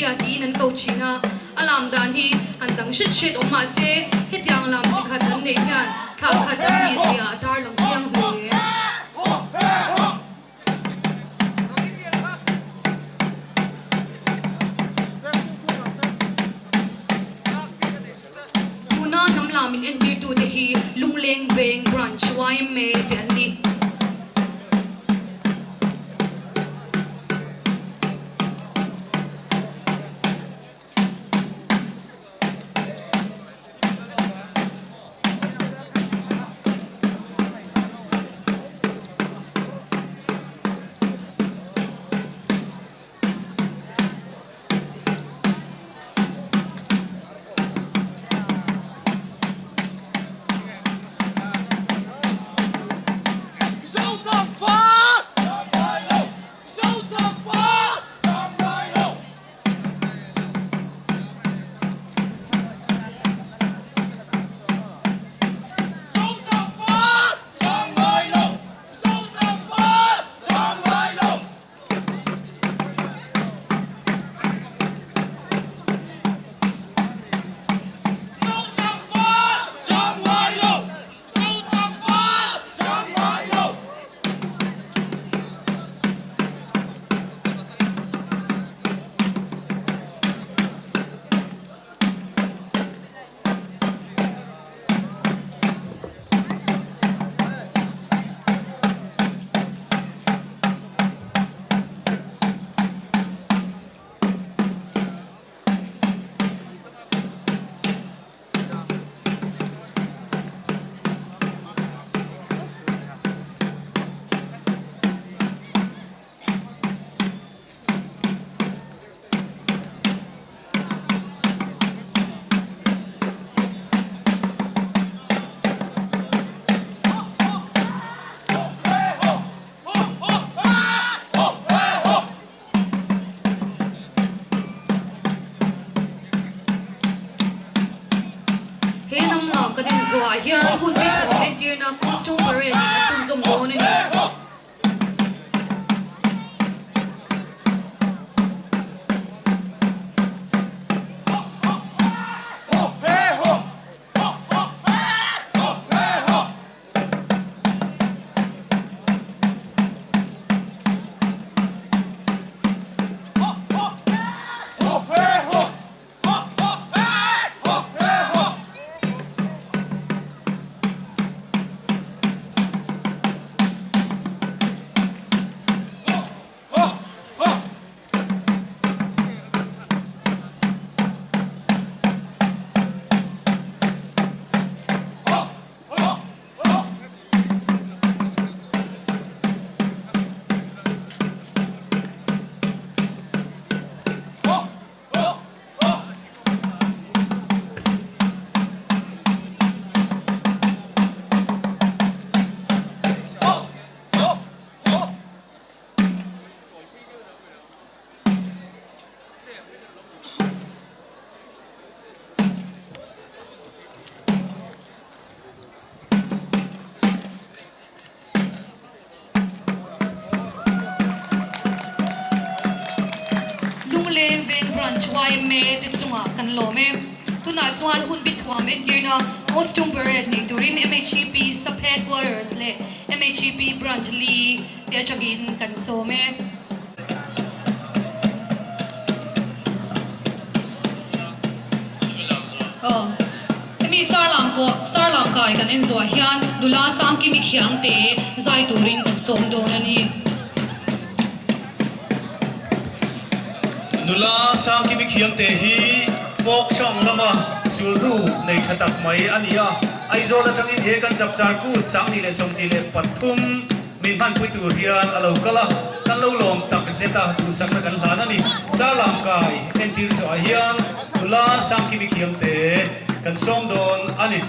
India tiin an ko thin a, a lam dan hi han dang hret hret awm mah se hetiang lam chi khat an neih hian thlah khat an nih zia a tarlang chiang hle. Tuna hnam lam in entirtute hi Lungleng Veng Branch yma te an ni. He hnam lam kan inzuah hian hun bi thawm entirna costume parade in a chhunzawm dawn a ni. Lungleng Veng Branch yma te chungah kan lawm e. Tunah chuan hun bi thuam entirna Costume Parade nei turin MHEP Sub Headquarters leh MHEP Branch li te atangin kan sawm e. Hemi Sarlang kawh Sarlang kai kan en zuah hian nula Sangkimi Khiangte zai turin kan sawm dawn a ni. Nula Sangkimi Khiangte hi folk song lama sulhnu nei tha tak mai a ni a, Aizawl atangin he kan chapchar kut 2023 min hmanpui tur hian a lo kal a, kan lo lawm tak zet a, duhsakna kan hlan a ni. Sarlang kai entir zawhah hian nula Sangkimi Khiangte kan sawm dawn a ni.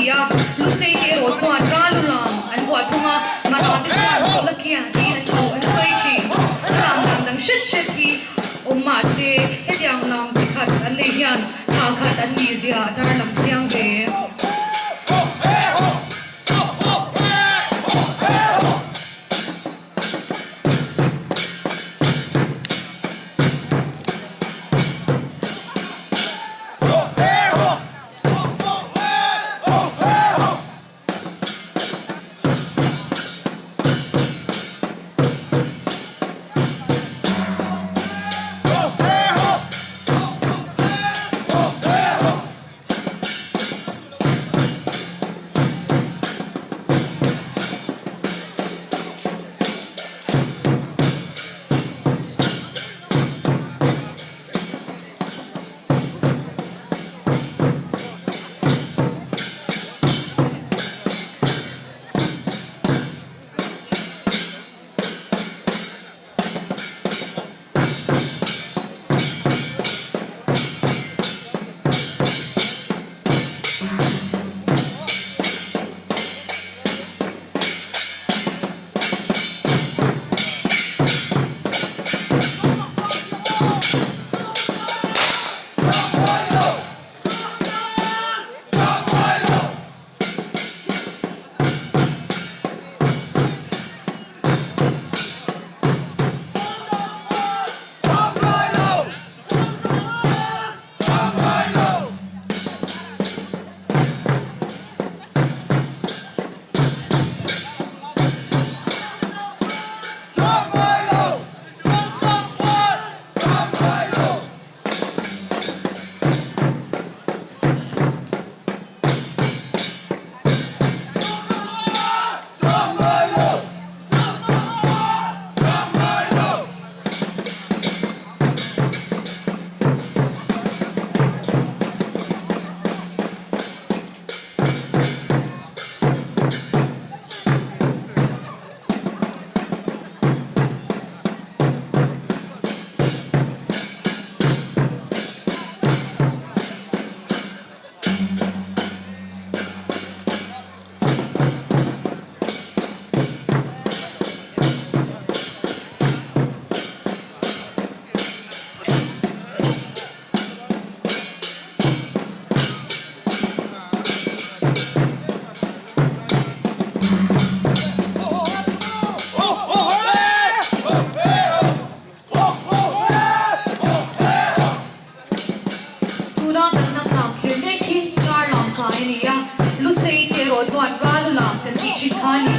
ti a, Lusei te erawh chuan Ralu lam an vuah thung a, Mara te chuan Sawlakia tiin an ko an sawi thin. A lam dan dang hret hret hi awm mah se, hetiang lam chi khat an nei hian thla khat an nih zia a tar lam chiang ve. Tuna kan hnam lam thlir mek hi sar lam kai a ni a, Lusei te erawh chuan Ralu lam kan tih thin kha a ni.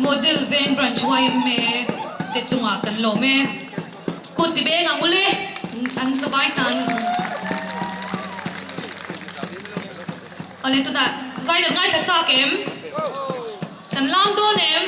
Model Veng Branch yma te chungah kan lawm e. Kut ti beng ang ule an zavai tan. Awle tunah zai kan ngaithla chak em? Kan lam dawn em?